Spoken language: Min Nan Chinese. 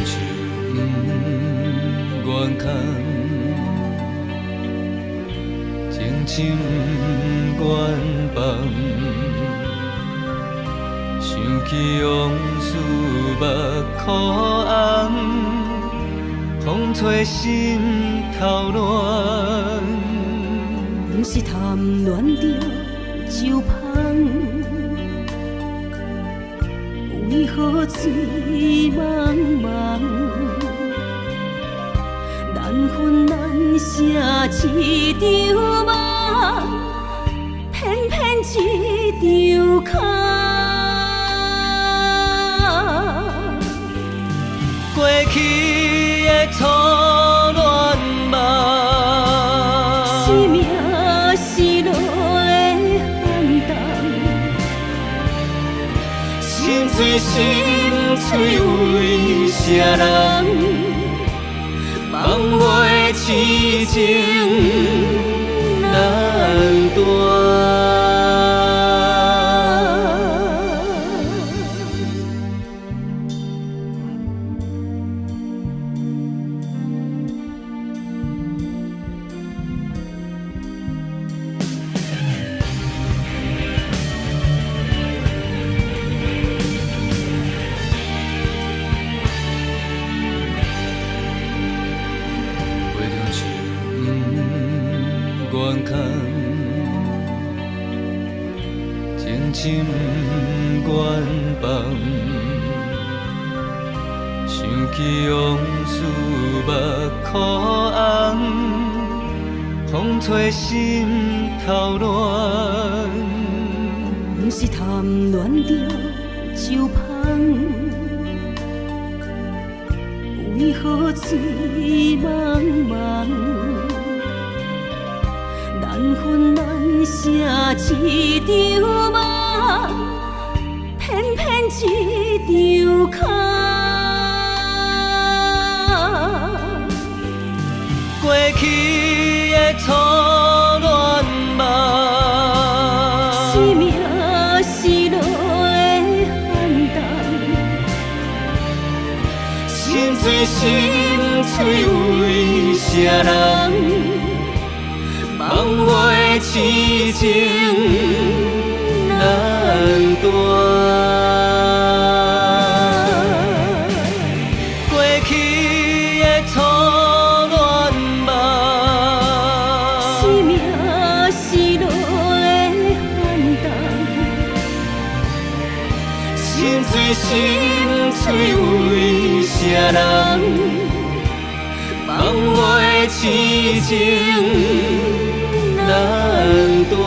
樹不願空，情深不願放，想起往事目眶紅，風吹心頭暖。毋是貪戀著酒芳，為何醉茫茫？難分難捨一場夢，偏偏一場空。過去的初戀夢，是命是落的寒冬，心碎心碎為啥人？放袂痴情難斷。陪著樹不願空，情深不願放，想起往事目眶紅，風吹心頭暖。毋是貪戀著酒芳，為何醉茫茫？難分難捨一場夢，偏偏一場空。過去的初戀夢，是命是落的寒冬，心碎心碎為啥人？放袂痴情難斷。過去的初戀夢，是命是落的寒冬，心碎心碎為啥人？放袂痴情難斷。